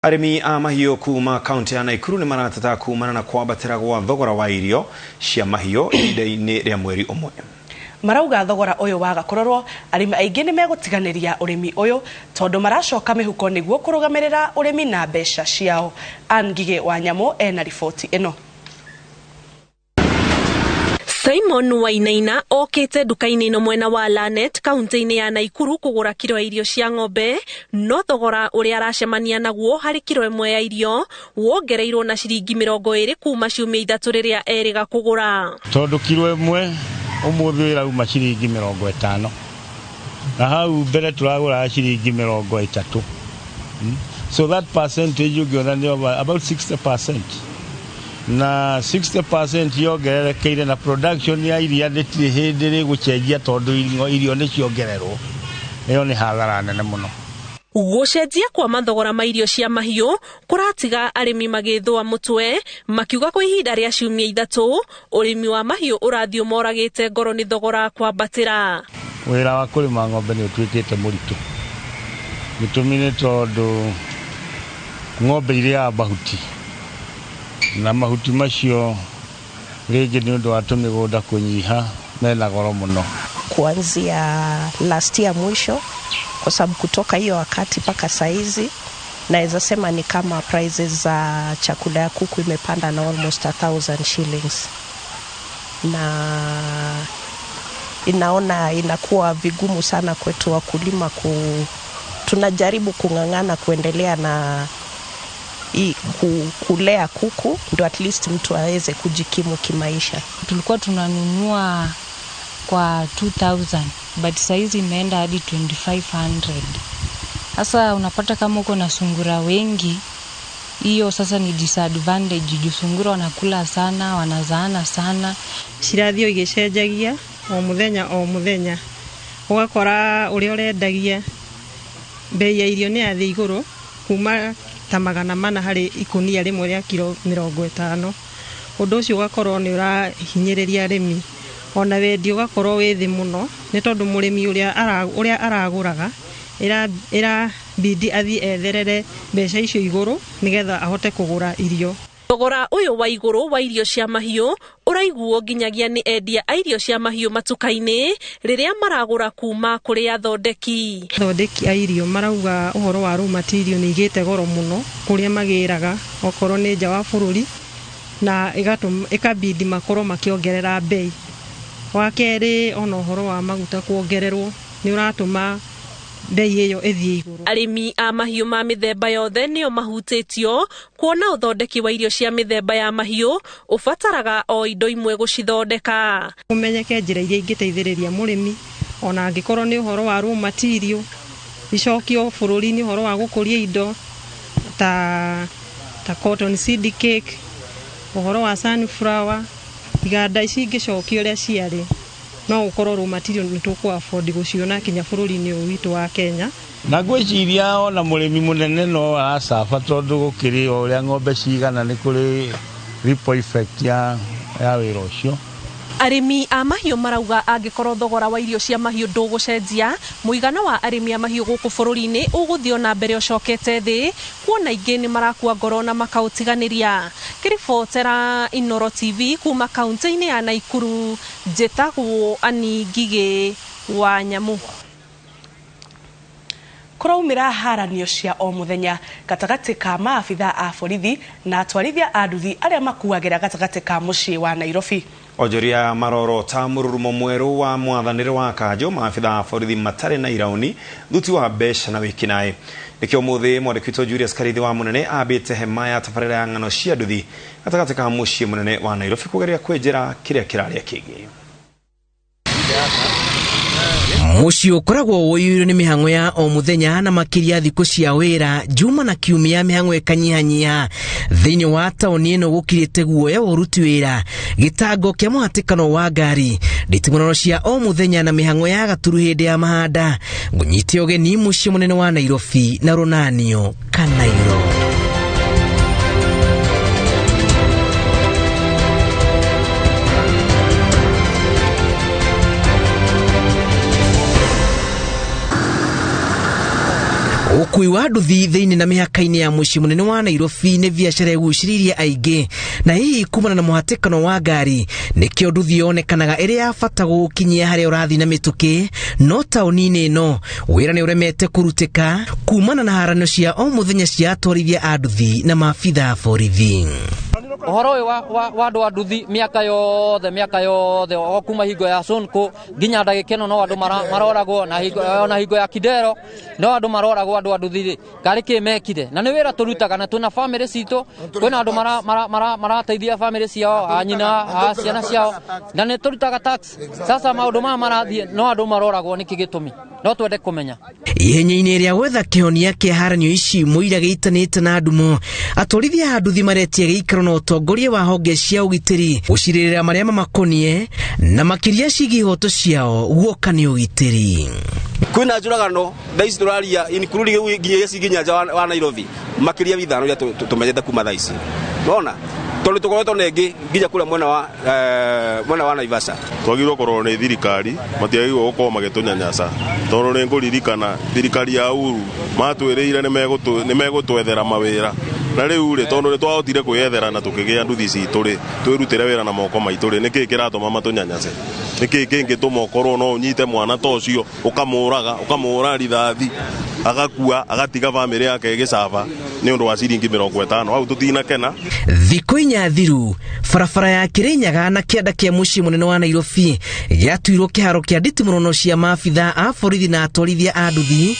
Arĩmi a mahiũ kuma kaunti ya Naikuru nĩ marateta kumana na kwambatĩra gwa thogora wa irio cia mahiũ ihinda-inĩ rĩa mweri ũmwe. Marauga thogora ũyũ waga kũrorwo, arĩmi aingĩ nĩ megũtiganĩria ũrĩmi ũyũ tondũ maracoka mĩhuko nĩguo kũrũgamĩrĩra ũrĩmi na mbeca ciao. Ann Ngigĩ wa Nyamũ ena riboti ĩno. Simon Wainaina okĩte nduka-inĩ ĩno mwena wa Lanet kaunti-inĩ ya Naikuru kũgũra kiro ya irio cia ng'ombe, no thogora ũrĩa aracemania naguo harĩ kiro ĩmwe ya irio wongereirwo na ciringi 20 kuma ciumia 3 rĩrĩa erĩga kũgũra. Tondũ kiro ĩmwe ũmũthĩ ĩrauma ciringi 50 na hau mbere tũragũraga ciringi 30. So that percentage ũngĩona nĩ over about 60%. Na 60% yongererekeire na production ya iria rĩtirĩ hĩndĩ rĩgũcenjia tondũ irio nĩ ciongererwo. Ĩyo nĩ hathara nene mũno. Gũcenjia kwa mathogora ma irio cia mahiũ kũratiga arĩmi magĩthũa mũtwe, makiuga kwa ihinda rĩa ciumia 3 ũrĩmi wa mahiũ ũrathiĩ ũmoragĩte ngoro nĩ thogora kwambatĩra. Wĩra wa kũrĩma ng'ombe nĩ ũtuĩkĩte mũritũ. Gĩtũmi nĩ tondũ ng'ombe irĩaga mahuti, na mahuti macio rĩngĩ nĩ ũndũ wa tũmĩgũnda kũnyiha mena goro mũno. Kuanzia last year mwisho, kwa sababu kutoka hiyo wakati mpaka saizi naweza sema ni kama prices za chakula ya kuku imepanda na almost 1,000 shillings, na inaona inakuwa vigumu sana kwetu wakulima tunajaribu kung'ang'ana kuendelea na kulea kuku ndio at least mtu aweze kujikimu kimaisha. Tulikuwa tunanunua kwa 2,000 but saizi imeenda hadi 2,500. Sasa unapata kama uko na sungura wengi, hiyo sasa ni disadvantage juu sungura wanakula sana, wanazaana sana. Cirathio igĩcenjagia o mũthenya o mũthenya, ũgakora ũrĩa ũrendagia bei ya irio nĩ yathiĩ igũrũ kuma ta 400 harĩ ikũnia rĩmwe rĩa kiro 50. Ũndũ ũcio ũgakorwo nĩ ũrahinyĩrĩria arĩmi, ona wendia ũgakorwo wĩ thĩ mũno nĩ tondũ mũrĩmi ũrĩa aragũraga ĩrabidi athiĩ etherere mbeca icio igũrũ nĩgetha ahote kũgũra irio. Thogora ũyũ wa igũrũ wa irio cia mahiũ ũraiguo nginyagia nĩ endia a irio cia mahiũ matuka-inĩ rĩrĩa maragũra kuma kũrĩ athondeki. Athondeki a irio marauga ũhoro wa raw material nĩ igĩte goro mũno kũrĩa magĩraga okorwo nĩ nja wa bũrũri, na ĩkabidi makorwo makĩongerera bei. Wa kerĩ ona ũhoro wa maguta kuongererwo nĩ ũratũma bei ĩyo ĩthiĩ igũrũ. Arĩmi a mahiũ ma mĩthemba yothe nĩo mahutĩtio kuona ũthondeki wa irio cia mĩthemba ya mahiũ ũbataraga o indo imwe gũcithondeka. Kũmenyeke njĩra iria ingĩteithĩrĩria mũrĩmi ona angĩkorwo nĩ ũhoro wa raw material icokio bũrũri-inĩ, ũhoro wa gũkũria indo ta cotton seed cake, ũhoro wa sunflower, iganda ici ingĩcokio ũrĩa ciarĩ no gũkorwo raw material nĩ tũkũ afford gũciona kinya bũrũri-inĩ ũyũ witũ wa Kenya. Na ngwĩciria ona mũrĩmi mũnene no aracaba tondũ gũkĩrĩ o ũrĩa ng'ombe cigana nĩ kũrĩ ripple effect ya wĩra ũcio. Arĩmi a mahiũ marauga angĩkorwo thogora wa irio cia mahiũ ndũgũcenjia, mũigana wa arĩmi a mahiũ gũkũ bũrũri-inĩ ũgũthiĩ na mbere ũcokete thĩ, kuona aingĩ nĩ marakua ngoro na makaũtiganĩria. Ngĩribotera Inooro TV kuma kaunti-inĩ ya Naikuru, njĩtagwo Ann Ngigĩ wa Nyamũ. Kũraumĩra haranio cia o mũthenya gatagatĩ ka maabitha a borithi na atwarithia a nduthi arĩa makuagĩra gatagatĩ ka mũciĩ wa Nairobi. Onjoria marorota mũrurumo mwerũ wa mwathanĩre wa kanjũ maabitha a borithi matarĩ na irauni thuti wa mbeca na wĩkinaĩ. Nĩkĩo ũmũthĩ mwandĩki witũ Julius Karithi wa Mũnene ambĩte hema ya tabarĩra ya ng'ano cia nduthi gatagatĩ ka mũciĩ mũnene wa Nairobi kũgeria kwĩnjĩra kĩrĩa kĩrarĩa kĩngĩ. Mũciĩ ũkoragwo ũiyũirwo nĩ mĩhang'o ya o mũthenya na makĩria thikũ cia wĩra juma na kiumia mĩhang'o ĩkanyihanyiha. Thĩinĩ wa taũni ĩno gũkirĩte guoya wa ũruti wĩra, gĩtango kĩa mũhatĩkano wa ngari, nditimũrano cia o mũthenya na mĩhang'o ya gaturu hĩndĩ ya mahanda. Ngũnyite ũgeni mũciĩ mũnene wa Nairobi na rũnanio Kanairo. Ũkui wa nduthi thĩinĩ na mĩhaka-inĩ ya mũciĩ mũnene wa Nairobi nĩ biacara ĩgucĩrĩirie aingĩ, na hihi kumana na mũhatĩkano wa ngari nĩkĩo nduthi yonekanaga ĩrĩ ya bata gũgũkinyia harĩa ũrathiĩ na mĩtũkĩ. No taũni-inĩ ĩno wĩra nĩ ũremete kũrutĩka kumana na haranio cia o mũthenya cia atwarithia a nduthi na maabitha a borithi. Ũhoro ũyũ wa andũ a nduthi mĩaka yothe o kuma hingo ya Sonko nginya ndagĩka ĩno no andũ maroragwo, na hingo ya Kidero no andũ maroragwo. Andũ a nduthi rĩ, karĩ kĩ mekire? Na nĩ wĩra tũrutaga na twĩna bamĩrĩ citũ, kwĩna andũ marateithia bamĩrĩ ciao, a nyina, a ciana ciao, na nĩ tũrutaga tax. Sasa maũndũ maya marathiĩ no andũ maroragwo, nĩkĩ gĩtũmi? No twende kũmenya. Ihenya-inĩ rĩa gwetha kĩhonia kĩa haranio ici mũira gĩitanĩte na ndumo, atwarithia a nduthi maretia gĩikaro na ũtongoria wa honge cia ũgitĩri gũcirĩrĩra marĩa mamakonie na makĩria ciĩgiĩ ihoto ciao guoka nĩ ũgitĩri. Kwĩna njũragano thaa ici tũraria including nginya ici nginya nja wa Nairobi makĩria ithano iria tũmenyete kuma thaa ici, nona tondũ tũkoretwo na ĩngĩ nginya kũrĩa mwena wa Naivasha. Twagĩrĩirwo kũrorwo nĩ thirikari, matiagĩrĩirwo gũkorwo magĩtũnyanyasa, tondũ nĩ ngũririkana thirikari ya Uhuru matwĩrĩire nĩ megũtwethera mawĩra, na rĩu rĩ tondũ nĩ twahotire kwĩyethera na tũkĩgĩa nduthi citũ rĩ, twĩrutĩre wĩra na moko maitũ rĩ, nĩkĩĩ kĩratũma matũnyanyase? Nĩkĩĩ kĩngĩtũma ũkorwo no ũnyite mwana ta ũcio ũkamũraga, ũkamũhũra rithathi agakua, agatiga bamĩrĩ yake ĩgĩcaba nĩ ũndũ wa ciringi 50? Hau tũtinakena. Thikũ inya thiru barabara ya Kirinyaga na kĩanda kĩa mũciĩ mũnene wa Nairobi gĩatuirwo kĩharo kĩa nditimũrano cia maabitha a borithi na atwarithia a nduthi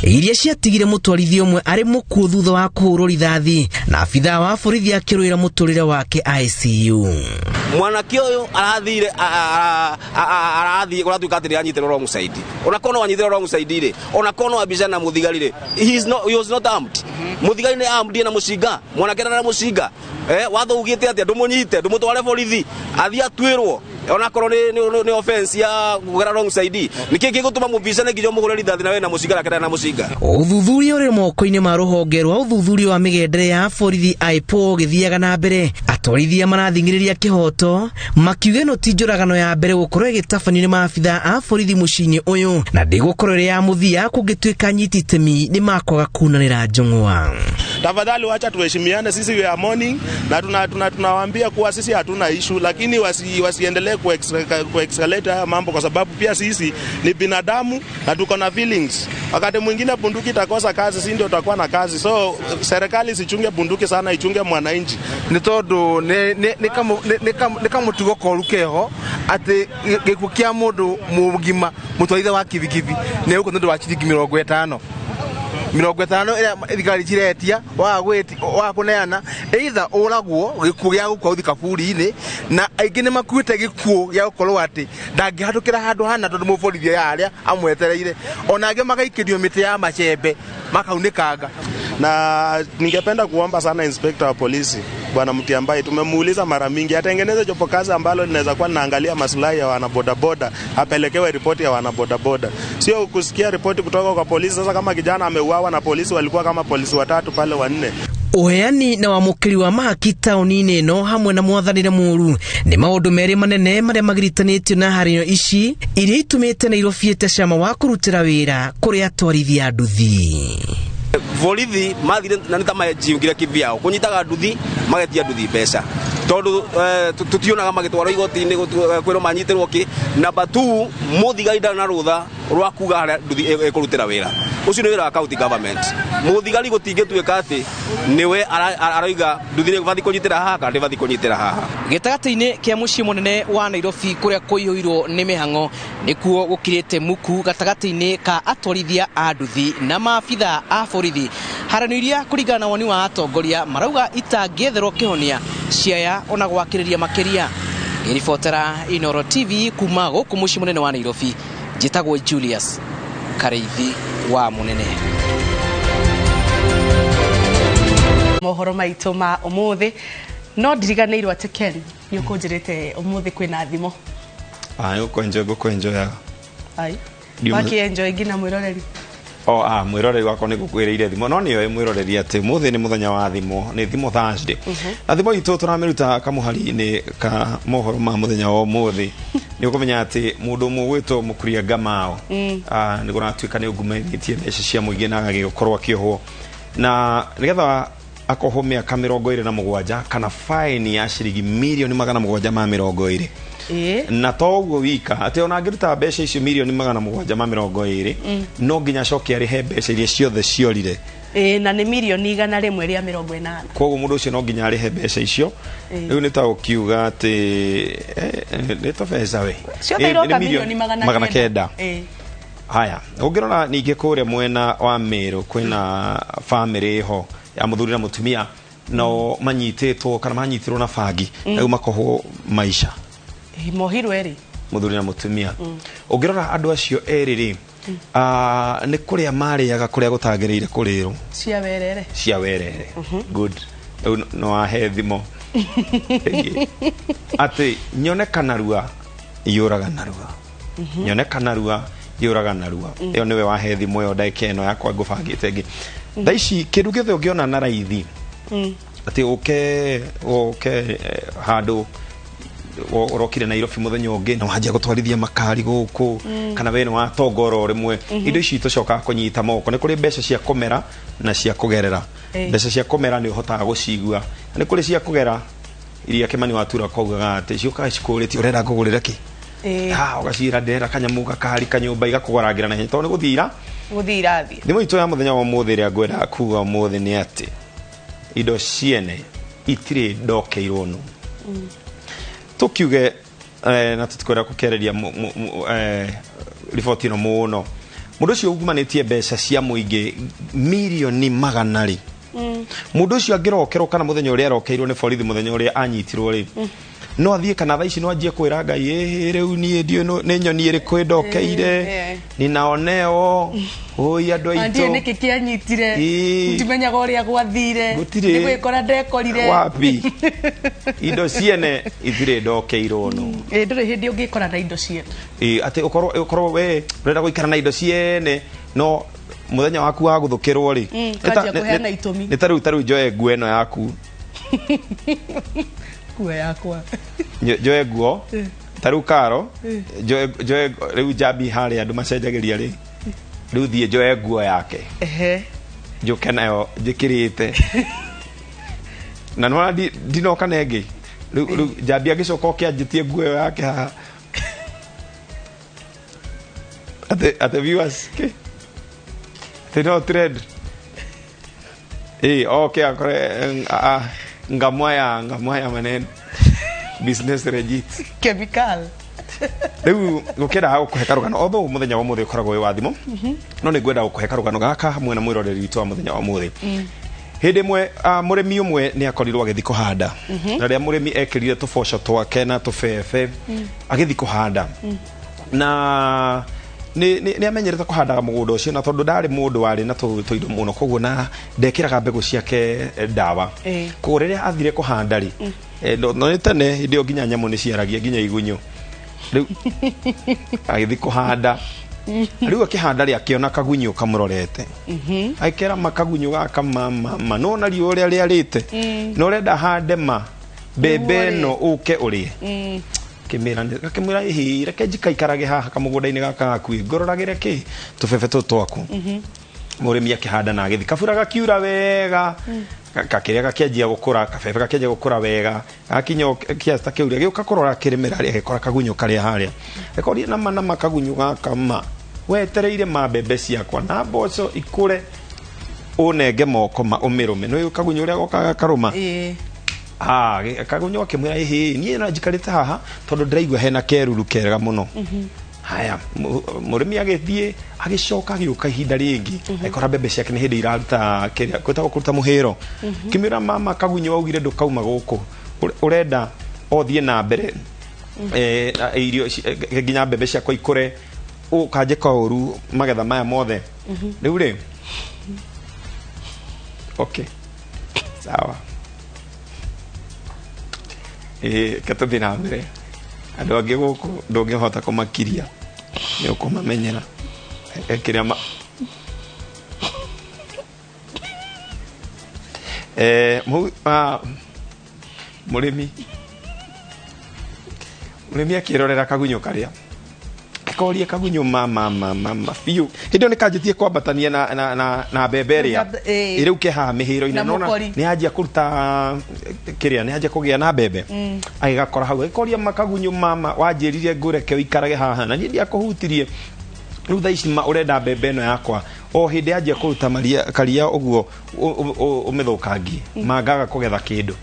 iria ciatigire mũtwarithia ũmwe arĩ mũkuũ thutha wa kũhũrwo rithathi, na abitha wa borithi akĩrũĩra mũtũrĩre wake ICU. Mwanake ũyũ arathire arathiĩ kũratuĩka atĩ nĩanyitĩrwo wrong side. Ona korwo no anyitĩrwo wrong side rĩ, ona korwo no ambicana na mũthigari rĩ, he was not armed. Mũthigari nĩ armed na mũcinga, mwanake ndarĩ na mũcinga. Watho ugĩte atĩa? Ndũmũnyite, ndũmũtware borithi, athiĩ atuĩrwo ona korwo nĩ offense ya kũgera wrong side. Nĩkĩ gĩgũtũma mũbicane nginya ũmũhũre rithathi na we na mũcinga nake ndarĩ na mũcinga? Ũthuthuria ũrĩ moko-inĩ ma rũhonge rwa ũthuthuria wa mĩgendere ya borithi IPOA ũgĩthiaga na mbere, atwarithia marathing'ĩrĩria kĩhoto makiuga ĩno ti njũragano ya mbere gũkorwo ĩgĩtabanio nĩ maabitha a borithi mũciĩ-inĩ ũyũ, na ndĩgũkorwo ĩrĩ ya mũthia kũngĩtuĩka nyiti itemi nĩ makwaga kunanĩra njũng'wa. Tafadhali wacha tuheshimiane, sisi we are mourning na tunawaambia kuwa sisi hatuna issue, lakini wasiendelee kuescalate haya mambo, kwa sababu pia sisi ni binadamu na tuko na feelings. Wakati mwingine bunduki itakosa kazi, si ndio tutakuwa na kazi. So serikali isichunge bunduki sana, ichunge mwananchi. Ni tondu ni kamutugo koru keho ati gikuo kia mundu mugima mutwaritha wa kibikibi ni uko ndu wa ciringi 50 ĩrĩa thirikari ciretia waga kũneana, either ũragwo gĩkuũ gĩa gũkua ũthiĩ kaburi-inĩ, na aingĩ nĩ makuĩte gĩkuũ gĩa gũkorwo atĩ ndangĩhatũkĩra handũ hana tondũ mũborithi harĩa amwetereire, ona angĩ magaikĩrio mĩtĩ ya macembe makaunĩkanga. Na ningependa kuomba sana inspector wa polisi Bwana Mutiambai, tumemuuliza mara mingi atengeneze jopo kazi ambalo linaweza kuwa linaangalia maslahi ya wanabodaboda, apelekewe ripoti ya wanabodaboda, sio kusikia ripoti kutoka kwa polisi. Sasa kama kijana ameuawa na polisi walikuwa kama polisi watatu pale wanne. Ũheani na wamũkĩri wa mahaki taũni-inĩ ĩno hamwe na mwathanĩre mũũru nĩ maũndũ merĩ manene marĩa magiritanĩtio na haranio ici iria itumĩte Nairobi ĩte cama wa kũrutĩra wĩra kũrĩ atwarithia nduthi. Borithi mathire na nĩ ta majiungire kivyao kũnyitaga nduthi magetia nduthi mbeca tondu tutionaga magĩtwarwo igoti-inĩ kwĩrwo manyitĩrwo kĩ. Number 2, mũthigari ndarĩ na rũtha rwa kuga harĩa nduthi ĩkũrutĩra wĩra. Ũcio nĩ wĩra wa county government. Mũthigari gũtingĩtuĩka atĩ nĩwe aroiga nduthi nĩ ĩbatiĩ kũnyitĩra haha kana ndĩbatiĩ kũnyitĩra haha. Gĩtagatĩ-inĩ kĩa mũciĩ mũnene wa Nairobi kũrĩa kũiyũirwo nĩ mĩhang'o nĩkuo gũkirĩte muku gatagatĩ-inĩ ka atwarithia a nduthi na maabitha a borithi. Haranio iria kũringana na woni wa atongoria marauga itangĩetherwo kĩhonia ciaya ona gwakĩrĩria makĩria. Ngĩribotera Inooro TV kuma gũkũ mũciĩ mũnene wa Nairobi, njĩtagwo Julius Kareithi wa Mũnene. Mohoro maitũ ma ũmũthĩ, no ndiriganĩirwo atĩ Ken nĩ ũkũnjĩrĩte ũmũthĩ kwĩna thimũ. Ngũkwenjoya. Ai. Wakienjoy nginya mwĩroreri. O a mwiroreri wakwa nĩ ngũkwĩrĩire thimo no nĩoĩ mwiroreri atĩ mũthĩ nĩ mũthenya wa thimo, nĩ thimo Thursday. Na thimo itũ tũramĩruta kamũhari-inĩ ka mohoro ma mũthenya wa ũmũthĩ. Nĩ ũkũmenya atĩ mũndũ ũmwe ũgwĩtwo Mũkuria Ngamao nĩ kũratuĩka nĩ ungumanĩtie mbeca cia mũingĩ na agagĩkorwo akĩohwo na nĩgetha akohwo mĩaka 27 kana faini ya ciringi mirioni 720. Na to ũguo wika atĩ ona angĩruta mbeca icio mirioni 720 no nginya acoke arĩhe mbeca iria ciothe ciorire. Na nĩ mirioni 180. Koguo mũndũ ũcio no nginya arĩhe mbeca icio. Rĩu nĩ ta ũkiuga atĩ nĩ ta mbeca we ciothe iroka mirioni 900. Haya, ũngĩrora ningĩ kũrĩa mwena wa Meru kwĩna famĩlĩ ho ya mũthuri na mũtumia no manyitĩtwo kana manyitirwo na bangi rĩu makohwo maisha. Mohirwo erĩ, mũthuri na mũtumia. Ũngĩrora andũ acio erĩ rĩ, nĩ kũrĩa marĩaga kũrĩa gũtagĩrĩire kũrĩrwo cia werere, cia werere. Good. Rĩu no wahe thimo atĩ nyoneka narua yũraga narua, nyoneka narua yũraga narua. Ĩyo nĩwe wahe thimo ĩyo ndagĩka ĩno yakwa ngũbangĩte ĩngĩ. Thaa ici kĩndũ gĩothe ũngĩona na raithi atĩ ũke handũ ũrokire Nairobi mũthenya ũngĩ na wanjia gũtwarithia makari gũkũ kana we nĩ watongora o rĩmwe, indo ici tũcokaga kũnyita moko. Nĩ kũrĩ mbeca cia kũmera na cia kũgerera. Mbeca cia kũmera nĩ ũhotaga gũcigua, na nĩ kũrĩ cia kũgera iria Kĩmani Watura kaugaga atĩ ciũkaga cikũrĩtie ũrenda ngũgũrĩre kĩ, ũgacira ndĩrenda kanyamũ gakari kanyũmba igakũgũrangĩra na hinya tondũ nĩ gũthira gũthira thiĩ. Thimũ itũ ya mũthenya wa ũmũthĩ ĩrĩa ngwendaga kuga ũmũthĩ nĩ atĩ indo ciene itirĩ ndokeirwo nũ. Tukiuge na tutikwenda kukereria riboti ĩno mũno, mũndũ ũcio ugumanĩtie mbeca cia mũingĩ mirioni 100 rĩ, mũndũ ũcio angĩrokerwo kana mũthenya ũrĩa arokeirwo nĩ borithi mũthenya ũrĩa anyitirwo rĩ, no athiĩ kana thaa ici no anjie kwĩra Ngai ĩhĩ rĩu niĩ ndiũĩ nĩ nyoni ĩrĩkũ ĩndokeire, ninaoneo oi andũ aitũ ndiũĩ nĩkĩ kĩanyitire, ndimenyaga ũrĩa gwathire, nĩ gwĩkora ndekorire wapi. Indo ciene itirĩ ndokeirwo no. Ndũrĩ hĩndĩ ũngĩkora na indo ciene. Atĩ ũkorwo we ũrenda gũikara na indo ciene no mũthenya waku wa gũthũkĩrwo rĩ, nĩ ta rĩu njoe nguo ĩno yaku, nguo yakwa njoe nguo ta rĩu karo njoe rĩu njambi harĩa andũ macenjagĩria rĩ, rĩu thiĩ njoe nguo yake njũke nayo njĩkĩrĩte na nĩwona ndinoka na ĩngĩ. Rĩu njambi angĩcoka oke anjĩtie nguo ĩyo yake haha atĩ viewers kĩ atĩ no trend oke akore ngamwaya maneno business legit chemical. Rĩu gũkĩenda gũkũhe karũgano although mũthenya wa ũmũthĩ ũkoragwo wĩ wa thimũ, no nĩ ngwenda gũkũhe karũgano gaka hamwe na mwĩroreri witũ wa mũthenya wa ũmũthĩ. Hĩndĩ ĩmwe mũrĩmi ũmwe nĩ akorirwo agĩthiĩ kũhanda, na rĩrĩa mũrĩmi ekĩrire tũboco twake na tũbebe agĩthiĩ kũhanda, na nĩ amenyerete kũhandaga mũgũnda ũcio, na tondũ ndarĩ mũndũ warĩ na tũindo mũno koguo na ndekĩraga mbegũ ciake ndawa. Koguo rĩrĩa athire kũhanda rĩ, no nĩ tene hĩndĩ ĩyo nginya nyamũ nĩ ciaragia nginya igunyũ. Rĩu agĩthiĩ kũhanda, rĩu akĩhanda rĩ akĩona kagunyũ kamũrorete, akĩra makagunyũ gaka mama nona riũa ũrĩa rĩarĩte, na ũrenda hande ma mbembe ĩno ũke ũrĩe. Akĩmwĩra ĩhĩ reke njikaikarage haha kamũgũnda-inĩ gaka gaku ngororagĩre kĩ tũbebe tũtũ twaku. Mũrĩmi akĩhanda na agĩthiĩ, kabura gakiura wega, gakĩrĩa gakĩanjia gũkũra, kabebe gakĩanjia gũkũra wega, gakinya kiasi ta kĩu rĩ agĩũka kũrora kĩrĩmĩra rĩ agĩkora kagunyũ karĩa harĩa, akoria nama kagunyũ gaka ma wetereire ma mbembe ciakwa na mboco ikũre ũnenge moko ma ũmĩrũme, nĩ kagunyũ ũrĩa gokaga gakarũma. Kagunyũ akĩmwĩra ĩhĩ niĩ no njikarĩte haha tondũ ndĩraigua hena keruru kega mũno. Haya, mũrĩmi agĩthiĩ agĩcoka agĩũka ihinda rĩngĩ agĩkora mbembe ciake nĩ hĩndĩ iraruta kĩrĩa kwĩtagwo kũruta mũhĩro. Kĩmwĩra mama kagunyũ waugire ndũkauma gũkũ, ũrenda othiĩ na mbere irio nginya mbembe ciakwa ikũre ũkanjĩka ũru magetha maya mothe. Rĩu rĩ okay sawa, katũthiĩ na mbere. Andũ angĩ gũkũ ndũngĩhota kũmakiria, nĩ ũkũmamenyera kĩrĩa Mũrĩmi mũrĩmi akĩrorera kagunyũ karĩa akoria kagunyũ mama mama biũ hĩndĩ ĩyo nĩ kanjĩtie kwambatania na mbembe ĩrĩa ĩrĩu ke haha mĩhĩro-inĩ Na nona mũkori. nĩ yanjia kũruta kĩrĩa nĩ yanjia kũgĩa na mbembe. Agĩgakora hau agĩkoria makagunyũ mama wanjĩrire ngũreke ũikarage haha na niĩ ndiakũhutirie rĩu thaa ici ma ũrenda mbembe ĩno yakwa o hĩndĩ yanjia kũruta maria karia ũguo ũmĩthũkangie mangaga kũgetha kĩndũ.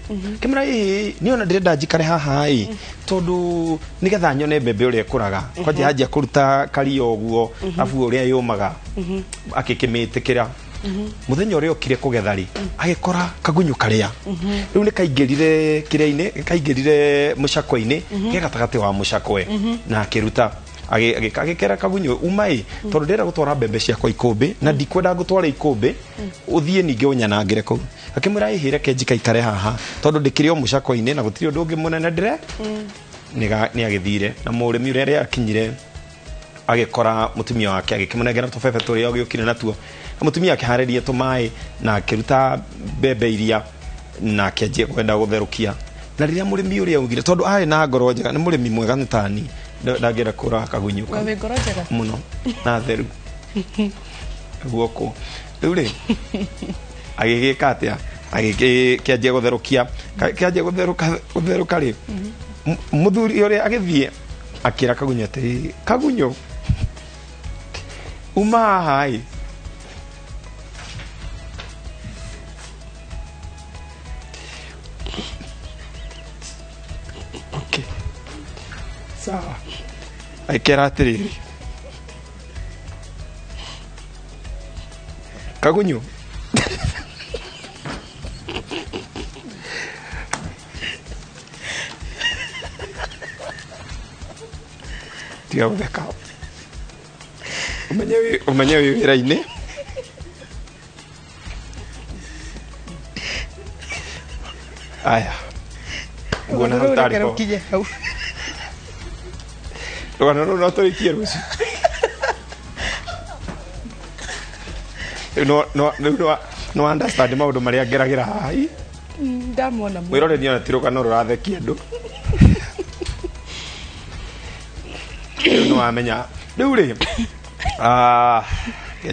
Kĩmera ĩĩ niĩ ona ndĩrenda njikare haha ĩ tondũ nĩgetha nyone mbembe ũrĩa ĩkũraga kwanja yanjia kũruta karia ũguo arabu ũrĩa yũmaga. Akĩkĩmĩtĩkĩra mũthenya ũrĩa okire kũgetha rĩ agĩkora kagunyũ karĩa rĩu nĩ kaingĩrire kĩrĩa-inĩ kaingĩrire mũcakwe-inĩ ke gatagatĩ wa mũcakwe na akĩruta agĩkera kagunyũ uma ĩ tondũ ndĩrenda gũtwara mbembe ciakwa ikũmbĩ na ndikwenda ngũtwara ikũmbĩ ũthiĩ ningĩ ũnyanangĩre kũu. Akĩmwĩra ĩhĩ reke njikaikare haha tondũ ndĩkĩrĩ o mũcakwe-inĩ na gũtirĩ ũndũ ũngĩ mũnene ndĩre nĩ agĩthire na mũrĩmi ũrĩa rĩa akinyire agĩkora mũtumia wake agĩkĩmũnengera tũbebe tũrĩa agĩũkire natuo na mũtumia akĩharĩria tũmaĩ na akĩruta mbembe iria na akĩanjia kwenda gũtherũkia na rĩrĩa mũrĩmi ũrĩa augire tondũ arĩ na ngoro njega nĩ mũrĩmi mwega nĩ tani ndangĩenda kũraga kagunyũ We wĩ ngoro njega mũno na theru guoko rĩu rĩ agĩgĩka atĩa agĩkĩanjia gũtherũkia kĩanjia gũtherũka rĩ mũthuri ũrĩa agĩthiĩ akĩra kagunyũ atĩrĩrĩ kagunyũ uma haha ĩ okay sawa agĩkĩra atĩrĩrĩ kagunyũ tiga gũtheka ũmenye wĩ wĩra-inĩ aya nguona hau tarĩ ho rũkinye hau rũgano rũu no tũrĩkie rũciũ. Rĩu rĩu no understand maũndũ marĩa ngeragĩra haha ĩ. Ndamona mũno. Mwĩroreri ona ti rũgano rũrathekia andũ rĩu nĩ wamenya rĩu rĩ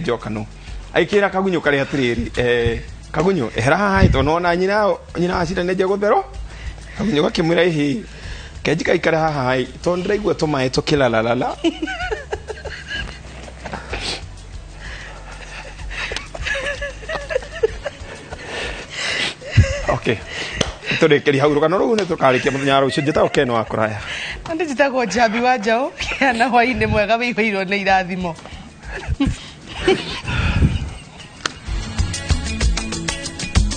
njoka no aikĩra kagunyũ karĩa atĩrĩrĩ kagunyũ ehera haha ĩ tondũ nĩwona nyina wa Cira nĩanjia gũtherũ kagunyũ gakĩmwĩra ĩhĩ kenji kaikare haha ĩ tondũ ndĩraigua tũmaĩ tũkĩlalalala okay tũrĩkĩria hau rũgano rũu nĩ tũkarĩkia mũthenya wa rũciũ njĩtagwo Ken wa kũraya Na ndĩ njĩtagwo Njambi wa Njaũ kĩa na hwaĩ-inĩ mwega wĩihũirwo nĩ irathimo.